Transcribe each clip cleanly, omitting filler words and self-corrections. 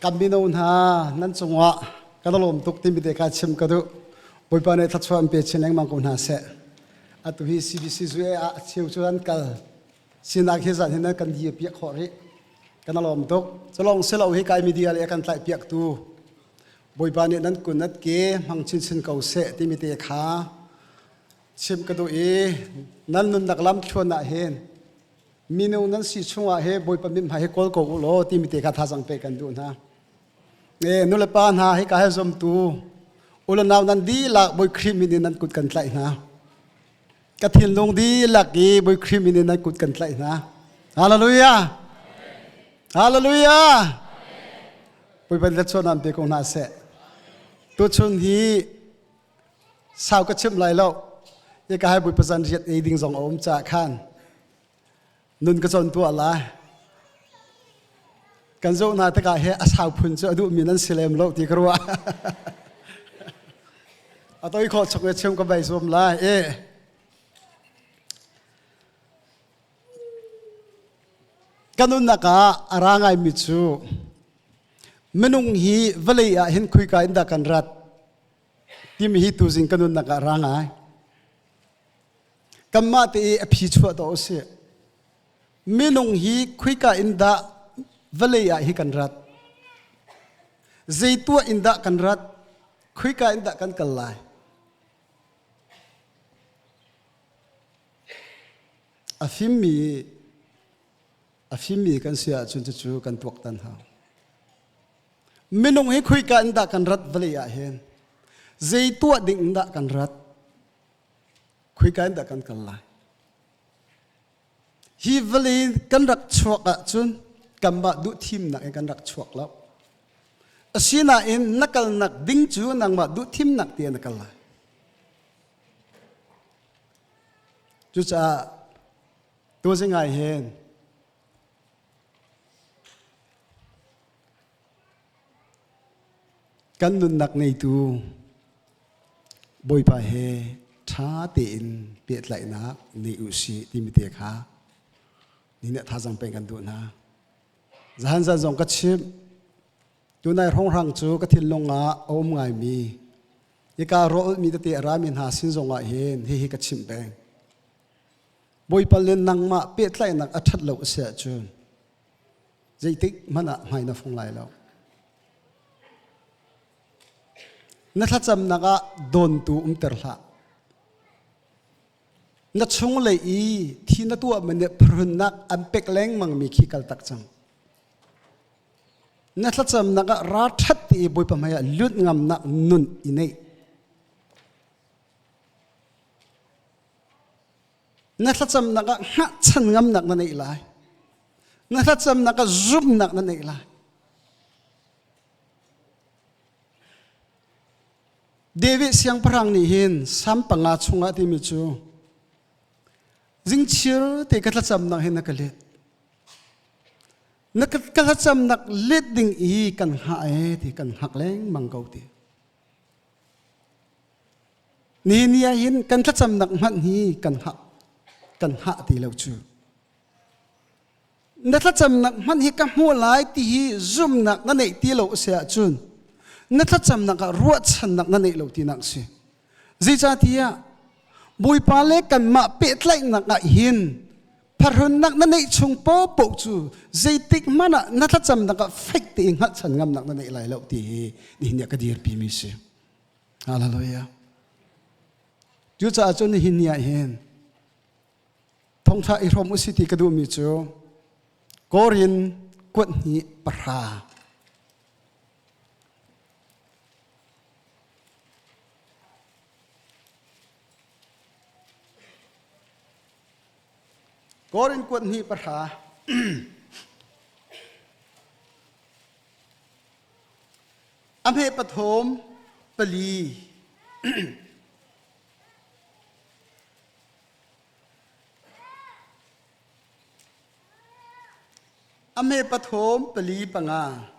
Kan mino hna nan cungah kan lawm tuk timi te kha chim ka duh. Bawipa nih thluachuah an pe chin lengmang ko hna seh. Atu hi CBC ZUA ah a cheu cu an kal. Sinak hi zan hin nan kan dir piak khawh rih. Kan lawm tuk. Culong silo hi kai media le kan tlaih piak tu Bawipa nih nan kun nat ke hmang chinchin ko seh timi te kha chim ka duh i nan nunnak lam thluan ah hin minung nan si chungah he Bawipa mithmai hi kawl ko u law timi te kha thazang pe kan duh hna. E nulepa hna hi ka he zumtu ulanau nan dihlak Bawi Khrih min in nan kut kan tlaih hna. Ka thinlung dihlak i Bawi Khrih min in nan kut kan tlaih hna. Hallelujah! Hallelujah! Bawipa nih thluachuah nan pe ko hna seh. Tuchun hi sau ka chimh lai lo. Hika hai Bawipa zan riat ei ding zong a um caah khan nun ka cawn tuah lai. Kan zoh hna tikah he a sau phun cu a duhmi nan si lem lo ti ka ruah. A toi khawh chung i chim ka bai zuam lai. E. Ka nunnak ah a ra ngaimi cu minung hi vawlei ah hin khuika in dah kan rat timi hi tuzing ka nunnak ah ra ngai. Kanmah te i a phi chuah dawh a si. Minung hi khuika in dah vawlei ah hi kan rat? Zei tuah in dah kan rat? Khuika in dah kan kal lai? A fimmi a fimmi kan si ahcun cucu kan tuaktan hau. Minung hi khuika in dah kan rat vawlei ah hin? Zei tuah ding in dah kan rat? Khuika in dah kan kal lai? Hi vawlei kan rak chuak ahcun kanmah duh thimnak in kan rak chuak lo. Asinain na kalnak ding cu nangmah duh thimnak tiah na kal lai. Cucaah tuzing ah hin kan nunnak ngeitu Bawipa he ṭha tein pehtlaihnak nei u sih timi te kha ni nih thazang pek kan duh hna. Zahan zan zong ka chimh. Tunai hrawnghrang cu ka thinlung ah a um ngaimi hika rawlmi tete a rami hna sin zongah hin hihi ka chimh peng. Bawipa le nangmah pehtlaihnak a ṭhat lo a si ahcun zeitik hmanh ah hmai na fong lai lo. Na thlacamnak ah dawntu umter hlah. Na chunglei i thi na tuahmi nih phrunnak an pek lengmangmi khi kal tak cang. Na thlacamnak ah ra ṭhat ti i Bawipa hmaiah lut ngamnak nun i neih. Na thlacamnak ah hngahchan ngamnak na neih lai. Na thlacamnak ah zumhnak na neih lai. David siangpahrang nih hin Salm panga chungah timi cu zingchir te ka thlacamnak hin na ka let. Na ka thlacamnak let ding i kan hngah e ti kan hngak lengmang ko ti. Nihin ni ah hin kan thlacamnak hmanh hi kan hngah kan hngah ti lo cu. Na thlacamnak hmanh hi ka hmuh lai ti hi zumhnak na neih ti lo a si ahcun na thlacamnak ah ruahchannak na neih lo tinak a si. Zeicahtiah Bawipa le kanmah pehtlaihnak ah hin phahrunnak na neih chung paohpaoh cu zeitik hmanh ah na thlacamnak ah fek tein hngalhchan ngamnak na neih lai lo ti hi nihin ah ka dirpimi si. Hallelujah. Cucaah cun nihin ni ah hin thongtha i hrawm usih ti ka duhmi cu Korin kuat hnih pahra Korin kuat hnih pahra a hme pathum pali A hme pathum pali panga.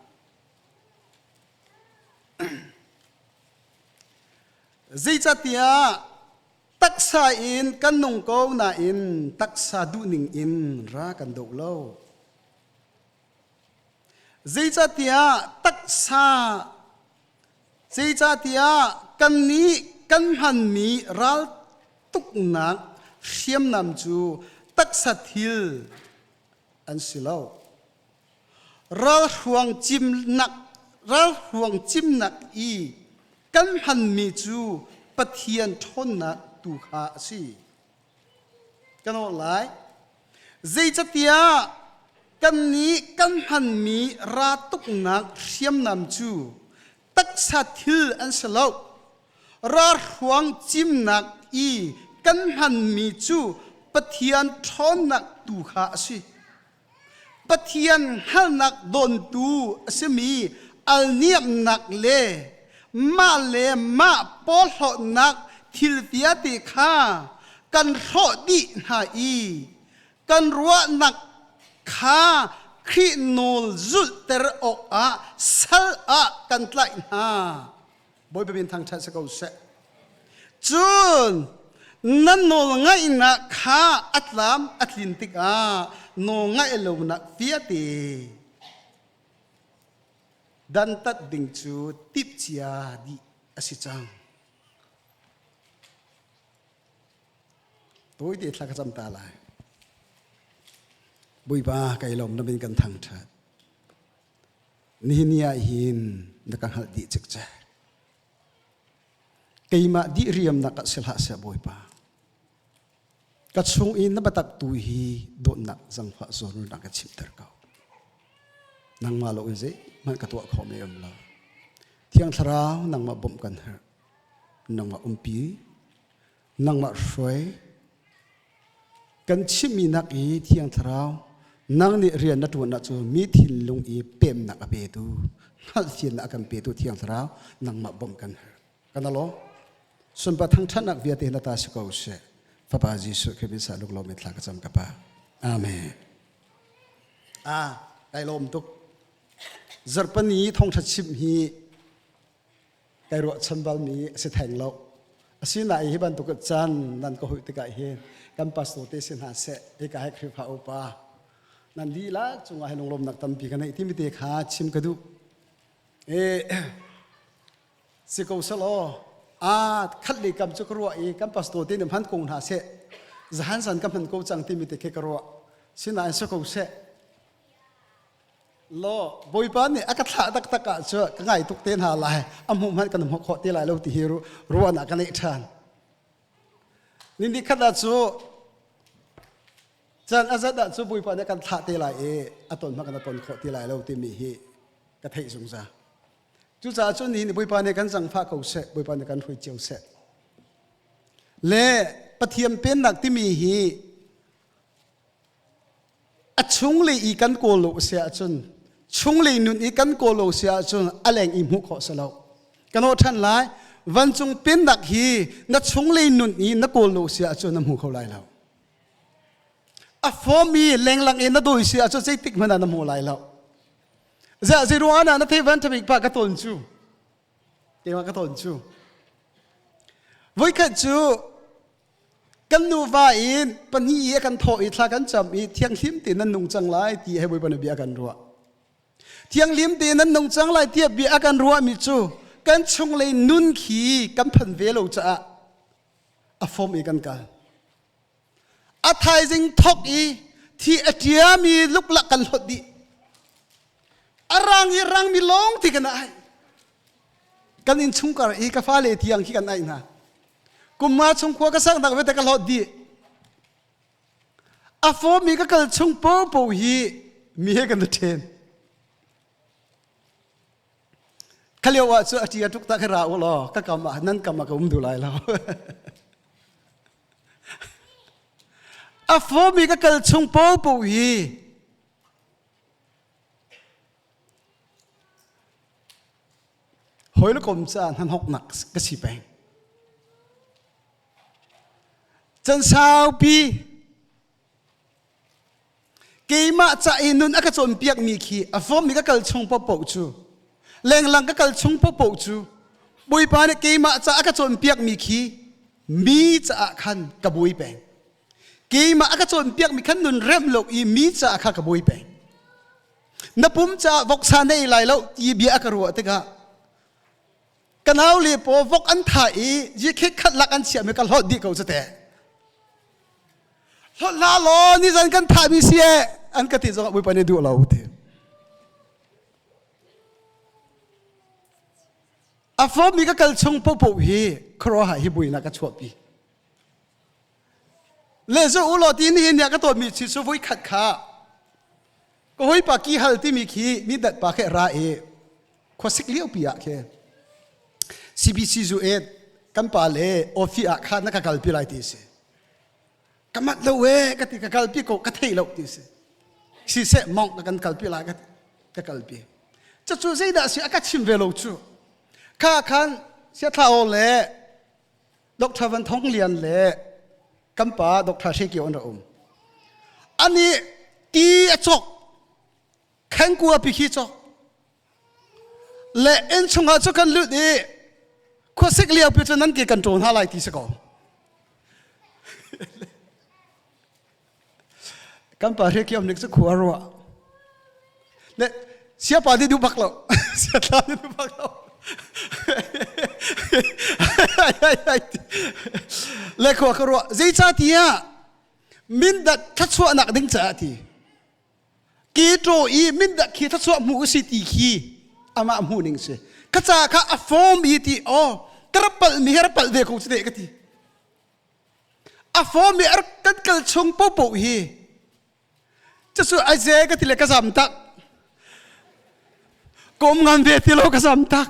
Zeicatiah taksa in kan nung ko nain taksa duhning in ra kan doh lo. Zeicahtiah taksa zeicahtiah kannih kan hmanmi raltuknak hriamnam cu taksa thil an si lo. Ralhruang cimnak ralhruang cimnak i kan hmanmi cu Pathian ṭhawnnak tu kha a si. Kan awh lai. Zeicatiah kannih kan hmanmi ratuknak hriamnam cu taksa thil an si lo. Ralhruang cimnak i kan hmanmi cu Pathian ṭhawnnak tu kha a si. Pathian hngalhnak dawntu a simi alniamnak le mah le mah porhlawtnak thil vialte kha kan hrawh dih hna i kan ruahnak kha Khrih nawl zulhter awkah sal ah kan tlaih hna. Bawipa min thangṭhat si ko seh. Cun nan nawl ngaihnak kha a tlam a tlin tikah nawl ngaih lonak vialte dantat ding cu timhcia dih a si cang. Tawite thla ka cam ta lai. Bawipa kai lawm na min kan thangṭhat. Nihin ni ah hin na ka hngalh dih cikcek. Keimah dih riamnak ah si hlah seh Bawipa. Ka chung i na biatak tu hi dawtnak zangfah zawnrunak ka chimter ko. Nangmah lo in zeihmanh ka tuah khawhmi um lo. Thiang Thlarau nangmah bawmh kan herh. Nangmah umpi, nangmah hruai, Kan chimhmi nak i Thiang Thlarau nang nih rian na ṭuan ahcun mi thinlung i pemnak a petu, hngalhfiannak a kan petu Thiang Thlarau nangmah bawmh kan herh. Kan alo. Sunpa thangṭhatnak vialte na ta si ko seh. Fapa Jesuh Khrih min sa luklawm in thla ka cam ka pa. Amen. Ah, kai lawm tuk. Zarhpani thawngṭha chimh hi kai ruahchan balmi a si theng lo. Asinain hi bantuk caan nan ka huih tikah hin kan pastor te si hna seh, hika hi Khrihfa upa nan lila cungah hi lunglawmnak tampi ka neih timi te kha chim ka duh. E, si ko selaw a khat le kam cu ka ruah i kan pastor te nih hman ko hna seh zahan san ka hman ko cang timi te khi ka ruah sinain si ko seh Law Bawipa nih a ka thlah taktak ah cu ka ngai tuk te hna lai a hmuh hmanh kan hmuh khawh ti lai lo ti hi ruahnak ka neih ṭhan. Ni khat ah cu caan a zat ah cu Bawipa nih kan thlah te lai i a ton hmanh kan ton khawh ti lai lo timi hi ka theih zungzal. Cucaah cun nihin Bawipa nih kan zangfah ko seh, Bawipa nih kan hruai cio seh. Le Pathian pennak timi hi A chunglei i kan kawl lo a si ahcun chunglei nun i kan kawl lo si ahcun a leng i hmuh khawh si lo. Kan aw ṭhan lai. Vancung pennak hi na chunglei nun i na kawl lo si ahcun na hmu kho lai lo. A fawm i lenglang i na dawi si ahcun zeitik hmanh ah na hmu lai lo. Ziah zeiruang ah na thei van ṭhabik pa ka tawn cu. Keimah ka tawn cu. Voikhat cu Kan nuva in pahnih i a kan thawh i thla kan cam i thianghlim tein nan nung cang lai ti he Bawipa nih bia a kan ruah. Thianghlim tein nan nung cang lai tiah bia a kan ruahmi cu kan chunglei nun khi kan phan ve lo caah a fom i kan kal. A thaizing thok i thi a ṭiami luklak kan hlawt dih. A rang i rangmi lawng ti kan ai. Kan innchungkar i ka fale tiang khi kan ai hna. Kum nga chung khua ka saknak vialte ka hlawt dih. A fawmi ka kal chung popo hi mi he kan i ṭhen. Khalio ah cu a ṭi a tuk ta kha ra u law ka kam ah nan kam ah ka um duh lai lo. A fawmi ka kal chung popo hi Hawi le kom caah hnahnawknak ka si peng. Can saupi keimah ca i nun a ka cawnpiakmi khi a fawmmi ka kal chung paohpaoh cu lenglang ka kal chung paohpaoh cu Bawipa nih keimah ca a ka cawnpiakmi khi mi caah khan ka buai peng. Keimah a ka cawnpiakmi khan nun remh lo i mi caah kha ka buai peng. Na pum caah voksa na ei lai lo ti bia a ka ruah tikah ka nau le paw vok an thah i yikhe khat lak an chiahmi ka hlawt dih ko cu te. Hlawt hlah law nizan kan thahmi si e an ka ti zongah Bawipa nih duh lo ti. A fawmmi ka kal chung popo hi khuaruahhar hi buinak ka chuahpi. Le zu u law ti nihin nih ka tawnmi chi cu voi khat kha ka hawipa ki hal timi khi mi dat pa khe ra i khuasik lio pi ah khi CBC zu et kan pa le offi ah kha na ka kalpi lai ti si. Ka mat lo e ka ti ka kalpi ko ka thei lo ti si. Siseh mong ka kan kalpi lai ka ti ka kalpi. Cucu zeidah si a ka chim ve lo cu. Kha khan siathla aw le Dr. Van Thong Lian le kan pa Dr. Hre Kio an ra um. Ani ti a cawk khengkua pi khi cawk le inn chungah cu kan lut i khuasik lio pi cu nan ke kan ṭawl hna lai ti si ko. Kan pa Hre Kio nik cu khua ruah. Le siapa nih duh bak lo. Siatla nih duh bak lo. Le khua ka ruah. Zeicah tiah mindat thluachuahnak ding caah ti. Ke i mindat khi thluachuah hmu usi ti khi amah hmuh ning si. Ka ca kha a form i ti oh ka rak palh mi hi rak palh ve ko cu te ka ti. A form i kan kal chung popo hi cucu aize ka ti le ka zam tak. Ka um ngan ve ti lo ka zam tak.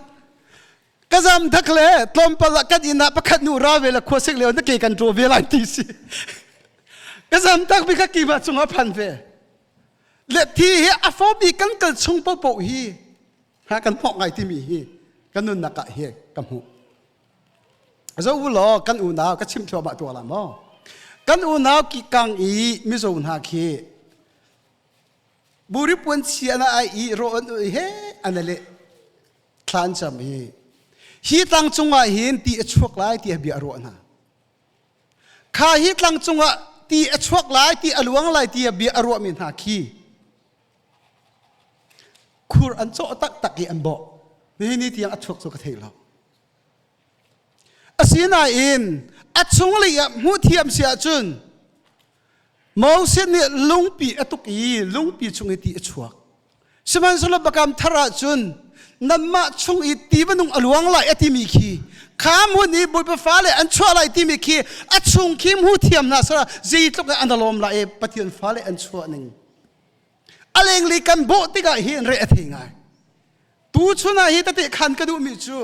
Ka zam tak le tlawmpal ah kan inn ah pakhat nu ra ve le khuasik lio na ke kan ṭaw ve lai ti si. Ka zam tak bi kha kima cungah phan ve. Le thi hi a fawmi kan kal chung popo hi ha kan hmawk ngai timi hi kan nunnak ah hi ka hmuh. Zo u law kan unau ka chim thluahmah tuah la maw? Kan unau ki kang i mizo hna khi buri puan chia na ai i ro an ui he an le thlan cam hi hi tlang cungah hin ti a chuak lai ti a bia a ruah hna. Kha hi tlang cungah ti a chuak lai ti a luang lai ti a bia a ruahmi hna khi khur an cawh taktak i an bawh. Nihin ni tiang a chuak cu ka thei lo. Asinain a chunglei ah hmuh thiam si ahcun Moses nih lungpi a tuk i lungpi chung i ti a chuak. Sihmanhsehlaw Biakam Thar ahcun nanmah chung i tiva nung a luang lai a timi khi kha hmun i Bawipa fale an chuah lai timi khi a chung khi hmu thiam hna sara zeitluk in an lawm lai i Pathian fale an chuah ning. A lenglei kan bawh tikah hin re a thei ngai. Tuchun ah hi tete khan ka duhmi cu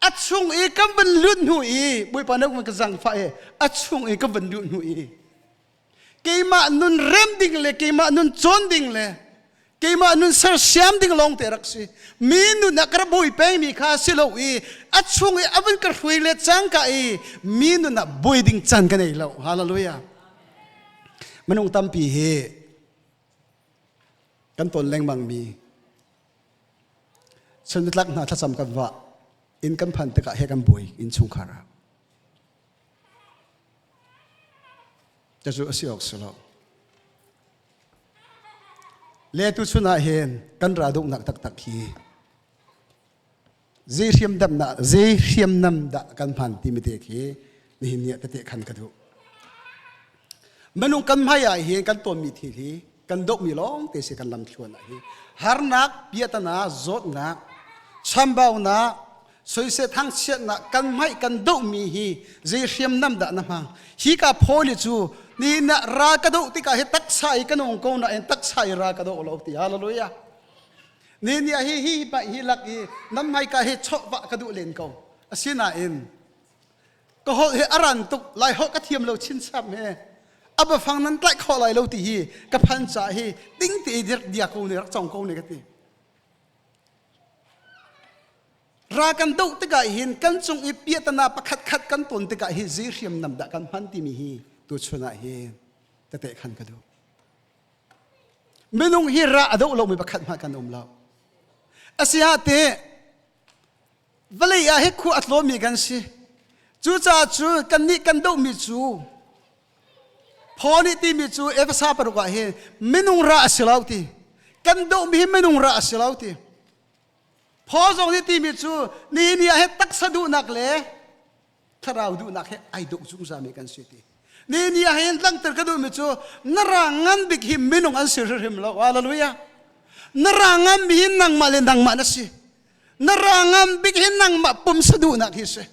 a chung i kan van lut hnu i Bawipa na ka zangfah i a chung i ka van luh hnu i keimah nun rem ding le keimah nun cawn ding le keimah nun sersiam ding lawng te rak si mi nun ah ka rak bawi pengmi kha si lo i a chung i a van ka hruai le cangka i mi nun ah bawi ding can ka nei lo hallelujah minung tampi hi kan ton lengmangmi chunnitlak hna thlacam kan vah inn kan phan tikah he kan buai innchungkhar ah cucu a si awk si lo le tu chun ah hin kan ra duhnak taktak hi Zei hriamnam dah zei hriamnam dah kan hman timi te khi nihin ni ah tete khan ka duh. Minung kan hmai ah hin kan tawnmi thil hi kan dohmi lawng te si kan lamthluan ah hi harnak, piahtana, zawtnak, chambaunak, soisel thangchiatnak kan hmai kan dohmi hi zei hriamnam dah na hmang hi ka phawli cu nihin ah ral ka doh tikah hi taksa i ka nung ko nain taksa i ral ka doh lo ti hallelujah Ni ni ah hi hi hi hi lak i nan hmaika hi chawhvah ka duh len ko. Asinain ka holh hi a ran tuk lai holh ka thiam lo chinchap he a biafang nan tlaih khawh lai lo ti hi ka phan ca hi ding te i dia ko ne rak cong ko ne ka ti. Ra kan doh tikah hin kan cung i piahtana pakhat khat kan ton tikah hi zei hriamnam dah kan hman timi hi tuchun ah hin tete khan ka duh. Minung hi ra a doh lomi pakhat hmanh kan um lo. Asiah te vawlei ah hi khua a tlawmi kan si. Cucaah cu kannih kan dohmi cu Paul nih timi cu Efesa paruk ah hin minung ra a si lo ti. Kan dohmi hi minung ra a si lo ti. Paul zong nih timi cu ni ni ah he taksa duhnak le thlarau duhnak he ai doh zungzalmi kan si ti. Ni ni ah hin langhter ka duhmi cu na ra ngan bik hi minung an si hrimhrim lo. Hallelujah. Na ra ngan mi hi nangmah le nangmah na si. Na ra ngan bik hi nangmah pumsa duhnak hi si.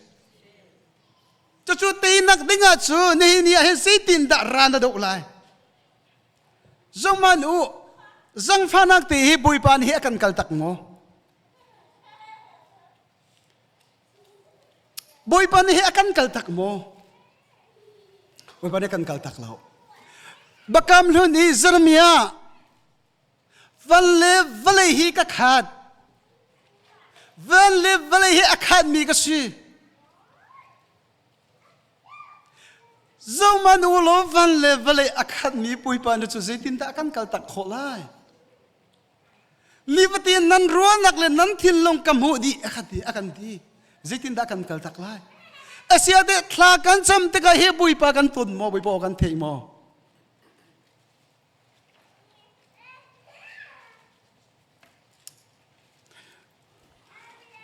Cucu teinak ding ah cu nihin ni ah hin zeitindah ra na doh lai? Zohman u, zangfahnak te hi Bawipa nih a kan kal tak maw? Bawipa nih a kan kal tak maw? Bawipa nih a kan kal tak lo. Bakam hlun i Jeremiah van le vawlei hi ka khat. Van le vawlei hi a khatmi ka si. Zohman u law van le vawlei a khatmi Bawipa na cu zeitindah kan kal tak khawh lai? Nifatin nan ruahnak le nan thinlung ka hmuh dih a kan ti a kan ti. Zeitindah kan kal tak lai? Asia deh thla kan cam tikah hi Bawipa kan ton maw Bawipa aw kan thei maw?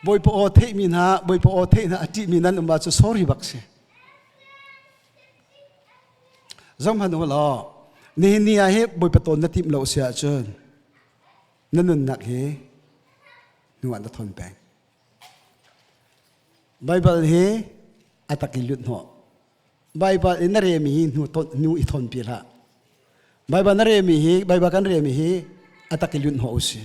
Bawipa aw theihmi hna Bawipa aw theih hna a ṭihmi nan um ahcun sorry bak si. Zohhmanh u law nihin ni ah hi Bawipa tawn na timh lo si ahcun na nunnak hi hnu ah na thawn peng. Baibal hi a tak i lut hnawh. Baibal in na remi hi hnu ton hnu i thawn pi hlah. Baibal na remi hi Baibal kan remi hi a tak i lut hnawh u si.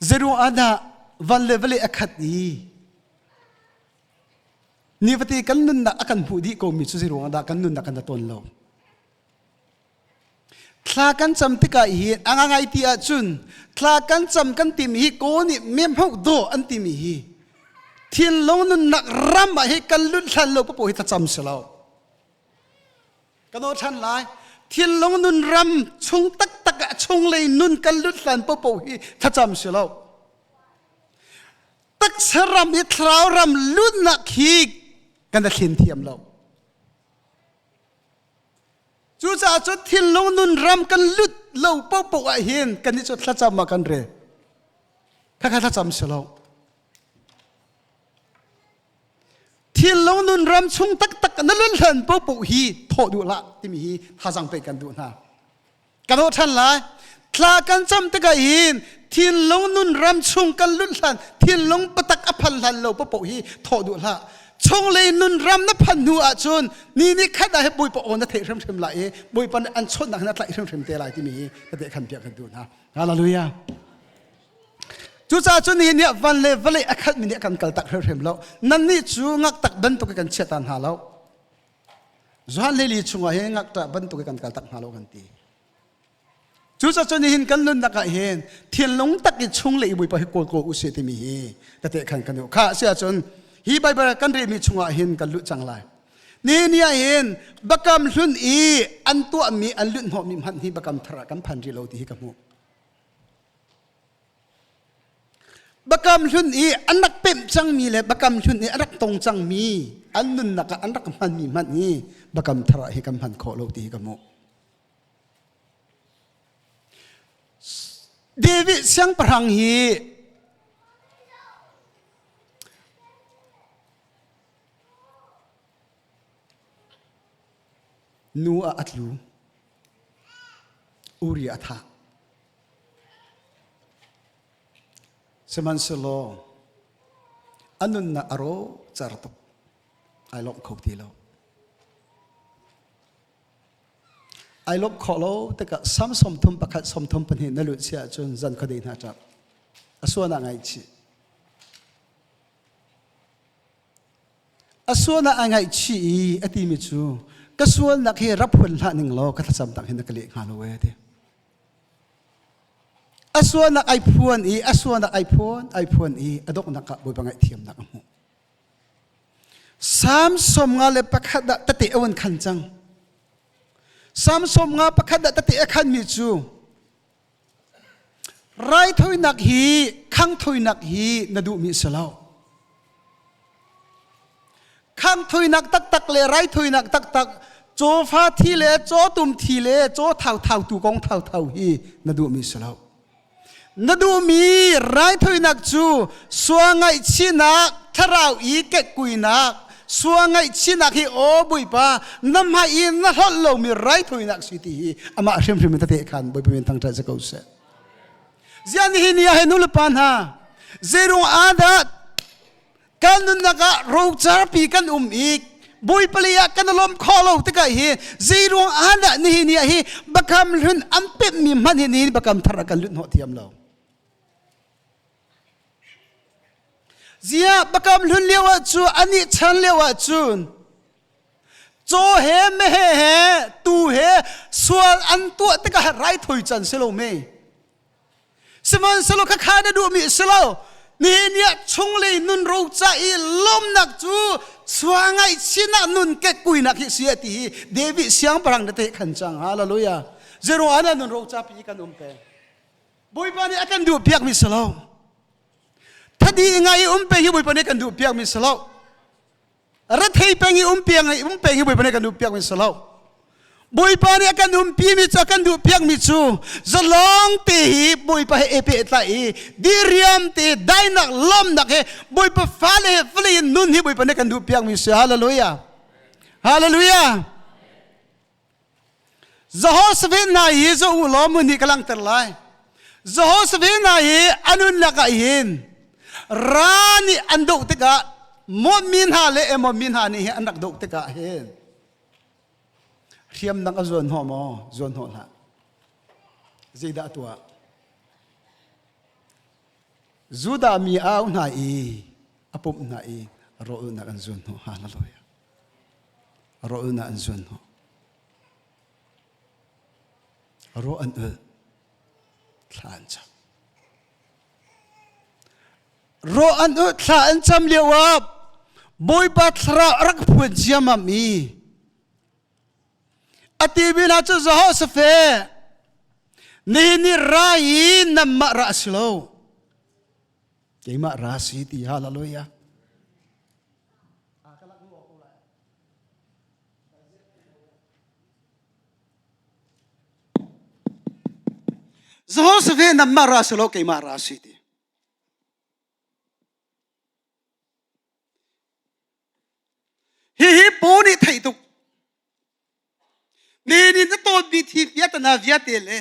Zeruang ah dah van le vawlei a khat i nifate kan nunnak a kan hmuh dih komi cu zeiruang ah dah kan nunnak kan tawn lo. Thla kan cam tikah hi a ngai ti ahcun thla kan cam kan timi hi kaw nih mehmoh dawh an timi hi thinlung nunnak ram ah hi kan lut hlan lo papoh hi thlacam si lo. Kan aw ṭhan lai. Thinlung nun ram chung taktak ah chunglei nun kan lut hlan popo hi thlacam si lo. Taksa ram i thlarau ram lutnak hi kan a thlen thiam lo. Cucaah cu thinlung nun ram kan lut lo popo ah hin kan i cu thlacam ah kan rel. Khakha thlacam si lo. Thinlung nun ram chung taktak na lun hlan popoh hi thawh duh hlah timi hi thazang pek kan duh hna. Kan hawh ṭhan lai. Thla kan cam tikah hin thinlung nun ram chung kan lut hlan thinlung patak a phan hlan lo popoh hi thawh duh hlah. Chunglei nun ram na phan hnu ahcun ni ni khat ah hi Bawipa aw na theih hrimhrim lai i Bawipa nih an chawnhnak na tlaih hrimhrim te lai timi hi ka teh khan piak kan duh hna. Hallelujah. Cucaah cun nihin nih van le vawlei a khatmi nih a kan kaltak hrimhrim lo. Nannih cu ngaktak bantuk kan chiata hna lo. Johan Lili chungah hin ngakṭah bantuk kan kaltak hna lo kan ti. Cucaah cun nihin kan nunnak ah hin thinlung tak i chung le i Bawipa hi kawl ko usih timi hi tete khan kan duh. Kha si ahcun hi Baibal kan relmi chungah hin kan lut cang lai. Ni ni ah hin bakam hlun i an tuahmi an lut hnawhmi hmanh hi bakam thar ah kan phan rih lo ti hi ka hmuh. Bakam hlun i an rak pemh cangmi le bakam hlun i a rak tong cangmi an nunnak ah an rak hmanmi hmanh hi bakam thar ah hi kan hman khawh lo ti hi ka hmuh. David siangpahrang hi nu ah a tlu. Uri a thah. Sihmanhsehlaw a nunnak a rawh cer tuk. Ai lawmh kho ti lo. Ai lawmh khawh lo tikah Sam 31 32 na lut si ahcun zan khuadei hna ṭap. A suan ah ngaihchih. A sualnak ai ngaihchih i a timi cu ka sualnak hi rap hun hlah ning law ka thlacam tak hin na ka leh hnga lo ee ti. A sualnak ai phuan i a sualnak ai phuan ai phuan i a donghnak ah Bawipa ngaihthiamnak a hmuh. Salm 51 ah tete a vun khan cang. Salm 51 ah tete a khanmi cu Raithawinak hi khangthawinak hi na duhmi si lo. Khangthawinak taktak le raithawinak taktak. Cawfa thi le cawtum thi le caw thauthau tu kong thauthau hi na duhmi si lo. Na duhmi raithawinak cu sua ngaihchihnak thlarau i kekkuinak sua ngaihchihnak hi aw Bawipa na hmai i na hlolh lomi raithawinak si ti hi amah hrimhrim in tete khan Bawipa min thangṭhat si ko seh. Ziah nihin ni ah hin nulepa hna zeirung ah dah kan nunnak ah rocarpi kan um i Bawipa lei ah kan lawm khawh lo tikah hi zeiruang ah dah nihin ni ah hi bakam hlun an pemhmi hmanh hi nihin bakam thar ah kan lut hnawh thiam lo. Ziah bakam hlun lio ah cu anih chan lio ah cun caw he meheh he tu he sual an tuah tikah raithawi can si lo me. Sihmanhsehlaw khakha na duhmi a si lo. Nihin ni ah chunglei nun roca i lawmnak cu sua ngaihchinak nun kekkuinak hi si a ti hi David siangpahrang na te khan cang. Hallelujah. Zero ana nun roca pi kan um peng. Bawipa nih a kan duh piakmi si lo. Thadi ngai i um peng hi Bawipa nih kan duh piakmi si lo. Rethei peng i um piang i um peng hi Bawipa nih kan duh piak mi si lo. Bawipa nih a kan umpi mi cu a kan duh piak mi cu zalong te hi Bawipa he e pehtlai i diriam te dainak lawmnak he Bawipa fale he vawlei in nun hi Bawipa nih kan duh piak mi si. Hallelujah. Hallelujah. Jehoshaphat hna hi zoh u law mun hi ka langhter lai. Jehoshaphat hna hi a nunnak ah hin ra nih an doh tikah Moab-mi hna le Ammon-mi hna nih hin an rak doh tikah hin hriamnam a zuan hnawh maw? Zuan hnawh hlah. Zeidah a tuah? Judah mi a auh hna i a pumh hna i rawlnak an zuan hnawh. Hallelujah. Rawlnak an zuan hnawh. Rawh an ulh. Thla an cam. Rawh an ulh thla an cam lio ah Bawipa thlarau a rak phuan ciammam i a timi hna cu Jehoshaphat nihin ni ra i nanmah ra a si lo keimah ra si ti hallelujah Jehoshaphat nangmah ra si lo keimah ra si ti. Hihi paw nih theih tuk. Mi nih na tawnmi thi viatana viate le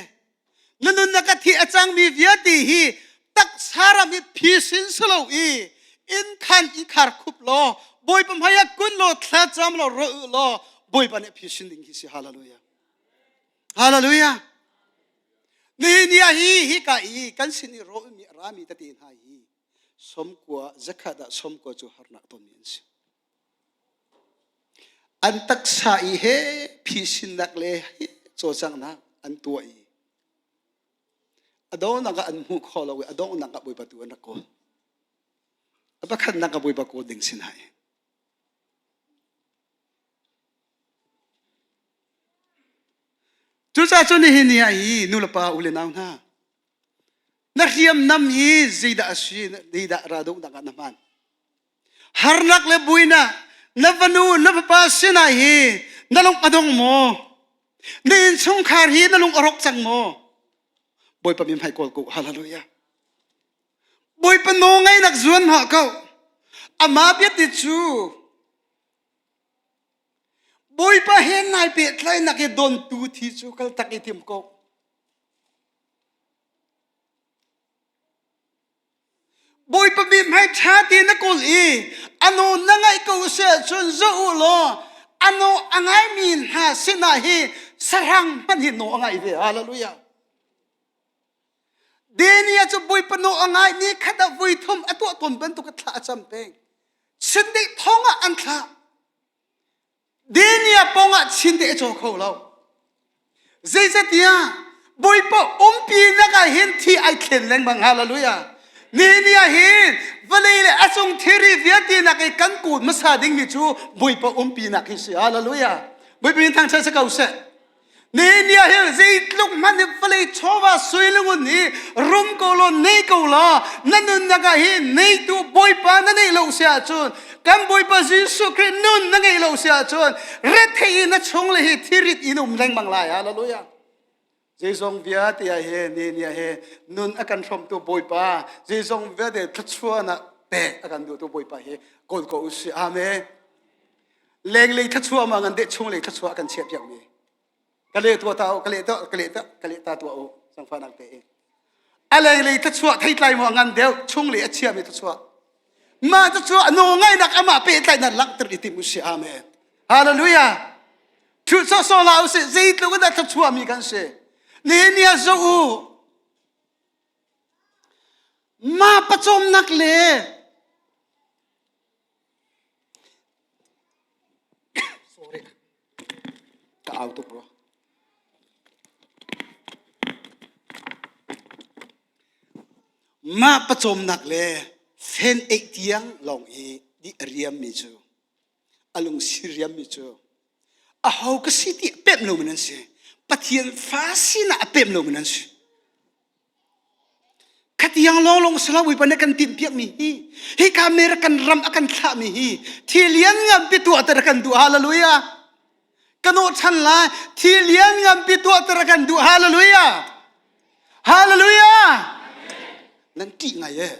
na nunnak a thi a cangmi viate hi taksa ram hi phisin si lo i inn khan i khar khup law Bawipa hmai ah kun law thlacam law ro law Bawipa nih phisin ding hi si hallelujah hallelujah nihin ni ah hi hi ka i kan sin i ro mi rami tete hna hi somkua zakhat ah somkua cu harnak tonmi an si An taksa i he phisinnak le cawlcanghnak an tuah i a donghnak ah an hmuh khawh lo i a donghnak ah Bawipa tu an rak kawl. A pakhatnak ah Bawipa kawl ding si hna i. Cucaah cun nihin ni ah hi nulepa u le nau hna na hriamnam hi zeidah a si zeidah raldohnak ah na hman Harnak le buinak na fanu na fapa sinah hi na lung a dong maw? Na innchungkhar hi na lung a rawk cang maw? Bawipa min hmai kawl ko. Hallelujah. Bawipa nawl ngaihnak zuan hlah ko. Amah biati cu Bawipa he nai pehtlaihnak i dontu thi cu kal tak i tim ko. Bawipa mithmai ṭha ti na kawl i a nawl na ngaih ko si ahcun zoh u law a nawl a ngaimi hna sinah hi sahrang hmanh hi nawl a ngai ve. Hallelujah. Daniel cu Bawipa nawl a ngai ni khat ah voi thum a tuah tawn bantuk a thla a cam peng. Chindeih thong ah an thlah. Denia pawngah chin te a caw kho lo. Zeicatiah Bawipa umpi nak ah hin thi ai thlen lengmang hallelujah. Nihin ni ah hin vawlei le a cung thilri vialte nak i kan kawl hmasa dingmi cu Bawipa umpi nak hi si hallelujah. Bawipa min thangṭhat si ko seh. Nehemiah hi zeitluk hmanh in vawlei chawva sui lungun hi rum ko law nei ko law na nunnak ah hi neitu Bawipa na neih lo si ahcun kan Bawipa Jesuh Khrih nun na ngeih lo si ahcun rethei in na chung le hi thirit in um lengmang lai. Hallelujah. Zeizong vialte ah he Nehemiah he nun a kan hrawmtu Bawipa zeizong vialte thluachuahnak pek a kan duhtu Bawipa hi kawl ko usih. Amen. Lenglei thluachuah ma ngan deh chunglei thluachuah kan chiah piak mi. Ka leh tua ta u, ka leh ta, ka leh ta, ka leh ta tua u. Sangfanak te in. A lenglei thluachuah theitlai maw ngan deuh chunglei a chia mi thluachuah. Mah cu a nawl ngainak amah pehtlaihnak langhter i tim usih. Amen. Hallelujah. Ṭhu sawhsawh hlah usih. Zeitluk in dah thluachuahmi kan si. Nihin ni ah zoh u. Mah pawcawmnak le sorry ka au tuk rua. Mah pawcawmnak le fen eih tiang lawng i di a riammi cu a lungsi riammi cu aho ka si ti a pemh lomi nan si. Pathian fa sinah a pemh lomi nan si. Khatiang lawnglawng si lo Bawipa nih kan timhpiakmi hi hika American ram a kan thlahmi hi thil lian nganpi tuahter a kan duh hallelujah ka nawh ṭhan lai thil lian nganpi tuahter a kan duh hallelujah hallelujah nan ṭih ngai e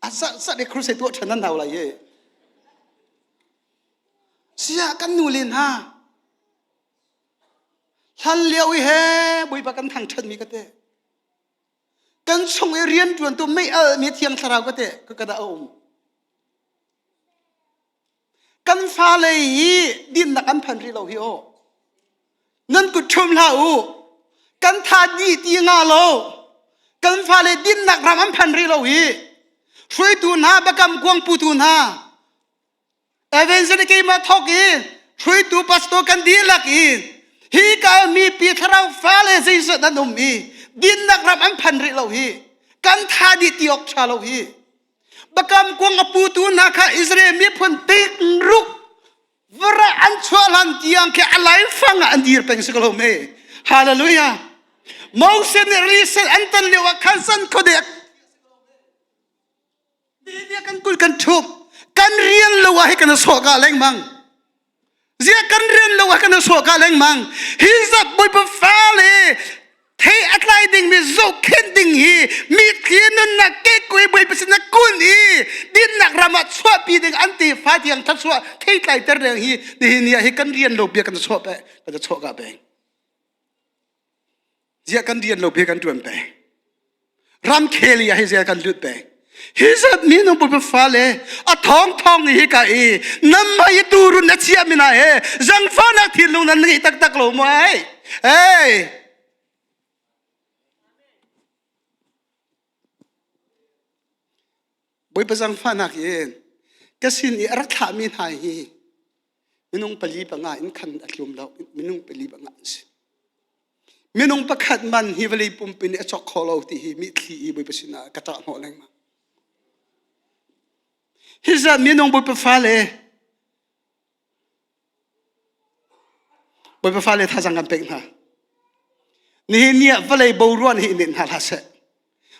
a zarh zarh i crusade tuah ṭhan nan hau lai e sia kan nu le hna Hlan lio i he Bawipa kan thangṭhatmi ka te. Kan chung i rianṭuantu mei almi Thiang Thlarau ka te ka ka dah a um. Kan fale hi dinnak an phan rih lo hi aw. Nan kut ṭhum hlah u. Kan tha dih ti nga lo. Kan fale dinnak ram an phan rih lo hi. Hruaitu hna, biakam kuang putu hna, Evangelist keimah thawk i hruaitu pastor kan dihlak i hi ka mipi thlarau fale zeizat an um i dinnak ram an phan rih lo hi kan tha dih ti awk tha lo hi bakam kuang a putu hna kha Israel miphun tikruk vara an chuah hlan tiang khi a laifang ah an dir peng si ko lo me hallelujah Moses nih Israel an ton lio ah khan san khuadek Nih kan kul kan thup kan rian lo ah hi kan sawh ka lengmang zia kan rian lo ah kan sawh ka lengmang hi zat bawipa fale thei a tlai ding mi zohkhenh ding hi mi thli nunnak ke kui bawipa sin kun i dinnak ram ah chuahpi ding an ti fa tiang thasuah thei tlai ter ding hi nihin ni ah hi kan rian lo bia kan chuah pe kan chuah ka peng Ziah kan rian lo bia kan ṭuan peng. Ramkhel i ah hi ziah kan lut peng. Hi zat mi nu pupa fale a thong thong i hi ka i nam mai turun na chia mina he zangfahnak thinlung nan ngeih taktak lo maw ai hey Bawipa zangfahnak in ka sin i a rak thlahmi hna hi minung pali panga in khan a tlum lo minung pali panga an si minung pakhat man hi vawlei pumpi nih a cawk kho lo ti hi mitthli i Bawipa sinah ka ṭah hnawh lengmang hi zat minung Bawipa fale Bawipa fale thazang kan pek hna. Nihin ni ah vawlei boruan hi in hna hlah seh.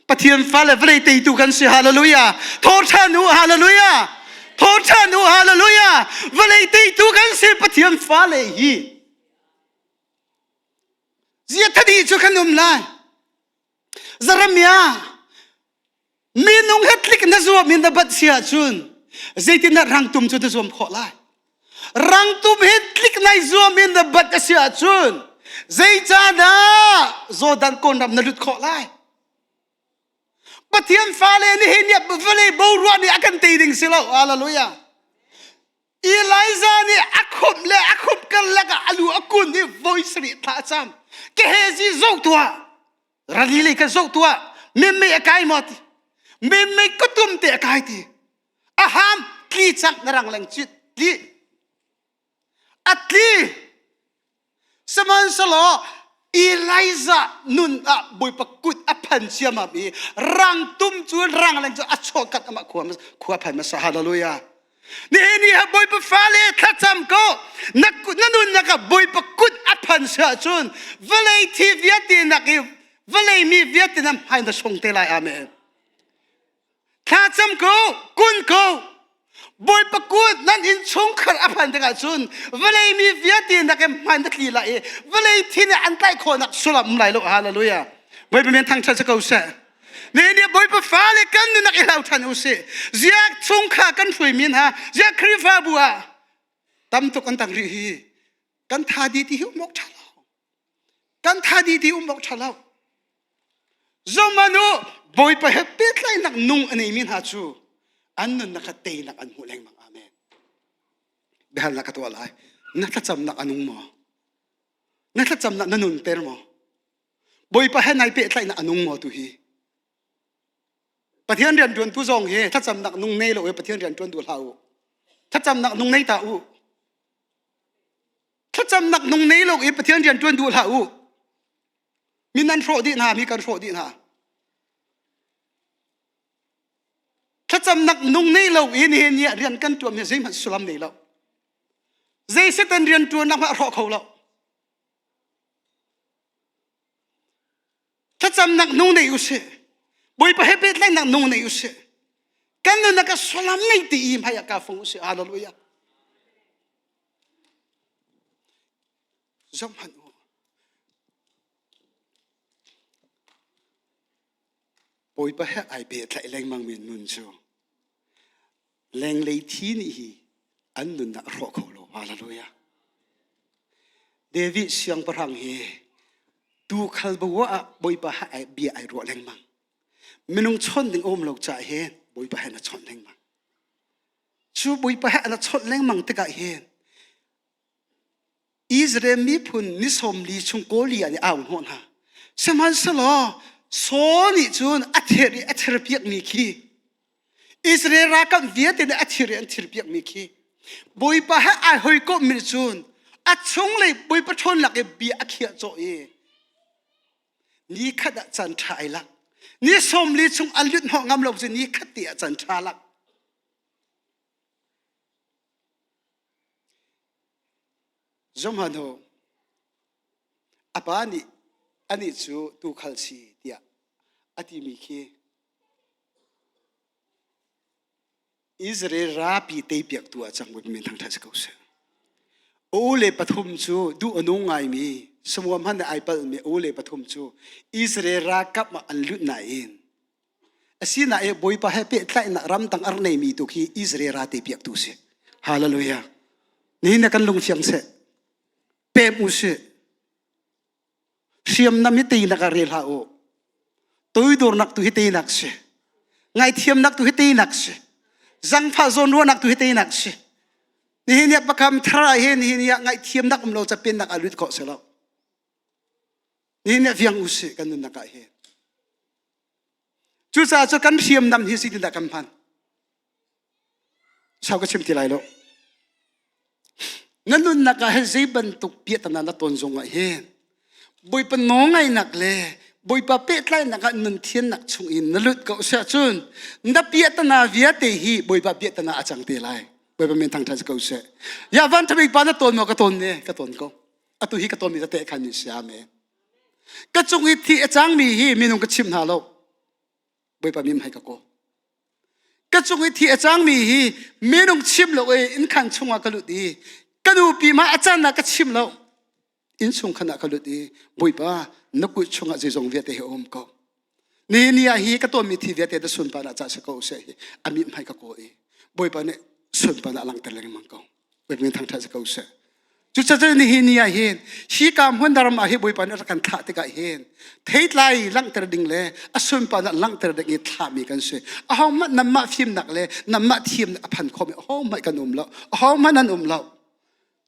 Pathian fale vawlei teitu kan si hallelujah. Tho ṭhan u hallelujah. Tho ṭhan u hallelujah. Vawlei teitu kan si Pathian fale hi. Zia thadi cu kan um lai. Jeremiah minung he tlik na zuam in na bat si ahcun zeitindah rangtum cu na zuam khawh lai rangtum he tlik nai zuam in na bat a si ahcun zeicahdah Jordan kawnram na lut khawh lai Pathian fale nih hi nih vawlei boruah nih a kan tei ding si lo hallelujah Elijah nih a khumh le a khumh karlak ah a lu a kun i voi sarih thla a cam. Gehazi zoh tuah. Rali lei kha zoh tuah. Memmei a kai maw ti. Memmei kutum te a kai ti. A ham tli cang na rang leng cit tli. A tli. Sihmanhsehlaw Elijah nun ah Bawipa kut a phan ciammam i rangtum cu rangleng cu a chawhkat amah khua khua phan hmasa hallelujah. Nihin ni ha Bawipa fale thlacam ko. Na na nunnak ah Bawipa kut a phan si ahcun vawlei thi vialte nak i vawlei mi vialte na hmai na sung te lai. Amen. Thlacam ko, kun ko. Bawipa kut nan inn chungkhar a phan tikah cun vawlei mi vialte nak in hman na tli lai i vawlei thi nih an tlaih khawhnak sullam um lai lo. Hallelujah. Bawipa men thangṭhat si ko seh. Nihin ni Bawipa fale kan nunnak i hlau ṭhan u sih. Ziak chungkhar kan hruaimi hna, ziak Khrihfabu ah tam tuk an tang rih hi. Kan tha di ti hi um awk ṭha lo. Kan tha di ti um awk ṭha lo. Zohman u, Bawipa he pehtlaihnak nung a neimi hna cu an nunnak kha teinak an hmuh lengmang. Amen. Biahalnak ka tuah lai. Na thlacamnak a nung maw? Na thlacamnak na nunter maw? Bawipa he nai pehtlaihnak a nung maw tu hi? Pathian rian ṭuantu zong hi thlacamnak nung nei lo i Pathian rian ṭuan duh hlah u. Thlacamnak nung nei ta u. Thlacamnak nung nei lo i Pathian rian ṭuan duh hlah u. Mi nan hrawh dih hna, mi kan hrawh dih hna. Thlacamnak nung nei lo i nihin ni ah rian kan ṭuan mi zeihmanh sullam nei lo. Zei Satan rian ṭuannak hmanh a hrawh kho lo. Thlacamnak nung nei usih. Bawipa he pehtlaihnak nung nei usih. Kan nunnak ah sullam nei ti i hmai ah ka fung usih. Hallelujah. Zoh hmanh u. Bawipa he ai pehtlaih lengmangmi nun cu lenglei thi nih hi an nunnak a hrawh kho lo. Hallelujah. David siangpahrang hi tuukhal bo ah Bawipa he ai bia ai ruah lengmang. Minung chawnh ding a um lo caah hin Bawipa he na chawnh lengmang. Cu Bawipa he na chawnh lengmang tikah hin Israel miphun ni sawm li chung Kawli ah nih au hnawh hna. Sihmanhsehlaw Saul nih cun a thir i a thirpiakmi khi Israel ralkap vialte nih a thir i an thirpiakmi khi Bawipa he ai hawikomhmi nih cun a chunglei Bawipa ṭhawnnak i bia a khiah cawh i ni khat ah caan ṭha ai lak. Ni sawm li chung an lut hnawh ngam lo cu ni khat te ah caan ṭha lak. Zohhmanh u, a pa nih anih cu tuukhal si tiah a timi khi Israel rapi teipiaktu ah cang min thangṭhat si ko seh. U le pathum cu duh a nung ngaimi samuam hmanh ai palhmi u le pathum cu Israel ralkap ah an lut nain Asinain Bawipa he pehtlaihnak ramtang a rak neimi tu khi Israel ra te piaktu si. Hallelujah. Nihin na kan lungfiang seh. Pem u sih. Hriamnam hi teinak ah rel hlah u. Toidornak tu hi teinak si. Ngaithiamnak tu hi teinak si. Zangfah zawnruahnak tu hi teinak si. Nihin ah pakam thar ah hin nihin ah ngaihthiamnak um lo capennak ah lut khawh si lo. Nihin ah fiang u sih kan nunnak ah hin. Cucaah cu kan hriamnam hi zeitindah kan hman? Sau ka chim ti lai lo. Na nunnak ah hin zei bantuk piahtana na ton zong ah hin Bawipa nawlngaihnak le Bawipa pehtlaihnak ah nun thiannak chung in na lut ko siah cun na piahtana vialte hi Bawipa piahtana a cang te lai. Bawipa min thangṭhat si ko seh. Ya van ṭhabik pa na ton maw ka ton ne ka ton ko. Atu hi ka ton mi tete khan ni si amen. Ka cung i thi a cangmi hi minung ka chim hna lo. Bawipa mim hai ka kaw. Ka cung i thi a cangmi hi minung chim lo i innkhan chungah ka lut i ka nupi ma a can ah ka chim lo. Innchung khan ah ka lut i Bawipa na kut chungah zeizong vialte hi a um ko. Ni ni ah hi ka tuahmi thi vialte na sunparnak ca si ko seh hi a mit hmai ka kawl i Bawipa nih sunparnak langhter lengmang ko. Bawipa min thangṭhat si ko seh. Cucaah nihin ni ah hin hi ka hmun ram ah hi Bawipa nih a rak kan thlah tikah hin theitlai langhter ding le a sunparnak langhter ding i thlahmi kan si. Ahohmanh nanmah fimnak le nanmah thiamnak a phan khomi ahohmanh kan um lo. Ahohmanh an um lo.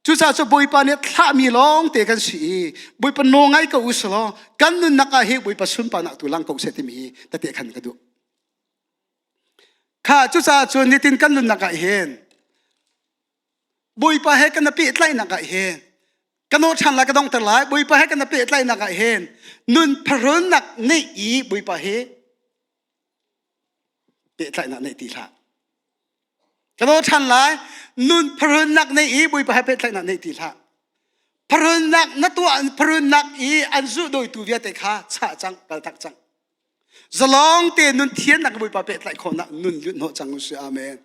Cucaah cu Bawipa nih thlahmi lawng te kan si i Bawipa nawl ngai ko u selaw kan nunnak ah hi Bawipa sunparnak tu lang ko seh timi hi tete khan ka duh. Kha cucaah cun nitin kan nunnak ah hin Bawipa he kan pehtlaihnak ah hin ka nawl ṭhan lai ka donghter lai Bawipa he kan pehtlaihnak ah hin nun phahrunnak ngeih i Bawipa he pehtlaihnak neih ti hlah. Ka do ṭhan lai. Nun pharunnak nei i Bawipa he pehtlaihnak nei ti hlah. Pharunnak na tuah pharunnak i an zulhdawitu vialte kha chah cang, kaltak cang. Zalong te nun thiannak Bawipa pehtlaih khawhnak nun lut hnawh cang usih. Amen.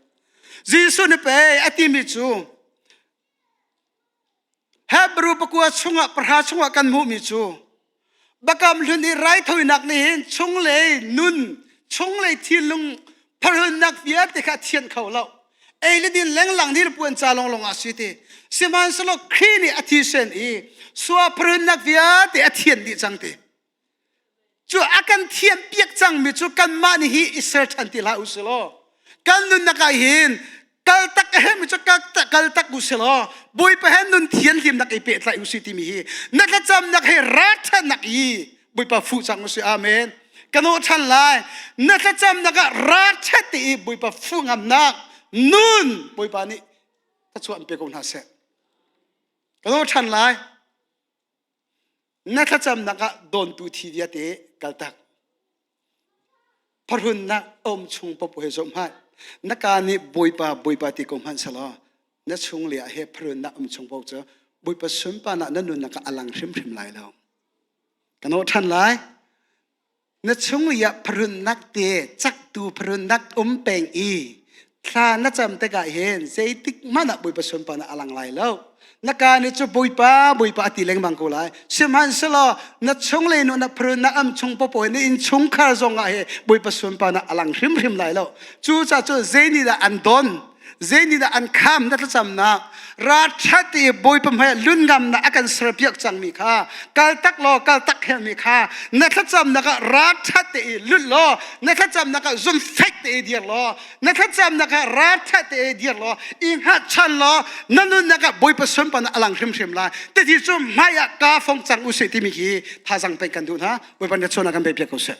Jesuh nih pei a timi cu Hebrew pakua chungah pahra chungah kan hmuhmi cu Bakam hlun i raithawinak nih hin chunglei nun chunglei thinlung pharhunnak vialte kha a thianh kho lo. Ei le din lenglang nih puan ca lawnglawng ah si ti. Sihmanhsehlaw Khrih nih a thisen i sua pharhunnak vialte a thianh dih cang ti. Cu a kan thiam piak cangmi cu kanmah nih hi i ser ṭhan ti hlah u si law kan nunnak ah hin kaltak a herhmi cu kaltak u si law Bawipa he nun thianhlimnak i pehtlaih u si timi hi na thlacamnak he ralṭhatnak i Bawipa fuh cang u si amen ka nawh ṭhan lai na thlacamnak ah ralṭhat te i Bawipa fuh ngamnak nun Bawipa nih thluachuah an pe ko hna seh ka nawh ṭhan lai Na thlacamnak ah dawntu thi vialte kaltak. Pharhunnak um chung popo he zoh hmanh. Na ka nih Bawipa Bawipa ti ko hmanh selaw na chung le ah he pharhunnak um chung paoh cu Bawipa sunparnak na nunnak ah a lang hrimhrim lai lo. Ka nawh ṭhan lai. Na chung i ah pharunnak te caktu pharunnak um peng i thla na cam tikah hin zeitik hmanh ah Bawipa sunparnak a lang lai lo. Na ka nih cu Bawipa Bawipa a ti lengmang ko lai. Sihmanhsehlaw na chunglei nu na pharunnak am chung popo na inn chungkhar zong ah hi Bawipa sunparnak a lang hrimhrim lai lo. Cucaah cu zei nih dah an don? Zei nih dah an kham na thlacamnak ralṭhat i Bawipa hmai lun ngamnak a kan serpiak cangmi kha kaltak law kaltak helmi kha na thlacamnak ah ralṭhat te i lut law na thlacamnak ah zumfek te i dir law na thlacamnak ah ralṭhat te i dir law i hngatchan law na nunnak ah Bawipa sunparnak a lang hrimhrim lai titi cu hmai ah kaa fong cang usih timi hi thazang pek kan duh hna Bawipa na chawnak kan pe piak ko seh.